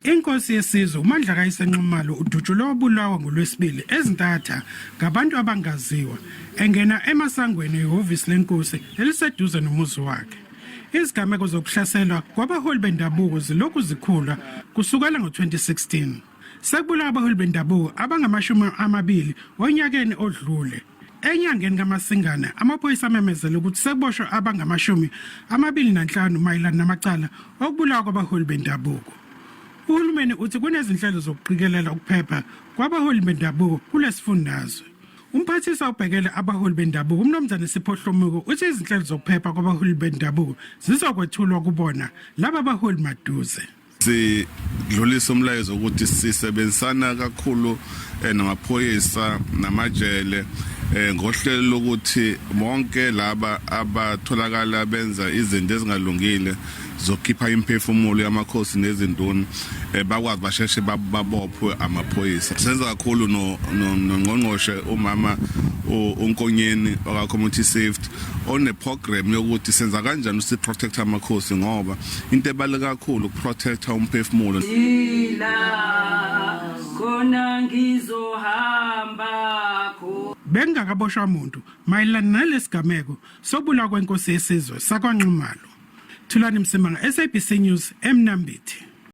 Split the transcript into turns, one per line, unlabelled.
Inkosi yesizwe uMandlakayise Nxumalo udutshulwe wabulawa ngoLwesibili ezintatha ngabantu abangaziwa engena emasangweni ehhovisi lenkosi eliseduze nomuzi wakhe. Izigameko zokuhlaselwa kwabaholi bendabuko zilokhu zikhula kusukela ngo-2016. Sekubulawa abaholi bendabuko abangamashumi amabili onyakeni odlule. Enyangeni kaMasingana, amaphoyisa amemezele ukuthi sekuboshwe abangamashumi 25 mayelana namacala okubulawa kwabaholi bendabuko. Uhulumeni uthi kunezinhlelo zokuqikelela ukuphepha kwabaholi bendabuko kulesifundazwe. Umphathiswa obhekele abaholi bendabuko uMnumzane Sipho Hlomuko uthi izinhlelo zokuphepha kwabaholi bendabuko zizokwethulwa kubona laba baholi maduze.
Sidlulisa umlayezo ukuthi sisebenzisana kakhulu eh, namaphoyisa namajele eh, ngohlelo lokuthi bonke laba abatholakala benza izinto ezingalungile zokukhipha imphefumulo yamakhosi nezinduna eh, bakwazi basheshe babophwe amaphoyisa. Senza kakhulu nongqongqoshe umama uNkonyeni waka community safety one program yokuthi senza kanjani usi protect amakhosi ngoba into ebaluleke kakhulu ukuprotecta umphefumulo.
Ila khona ngizohamba
khona. Bekungakaboshwa muntu mayelana nalesigameko sokubulawa kwenkosi yesizwe sakwaNxumalo. Thulani Msimanga, SABC News, eMnambithi.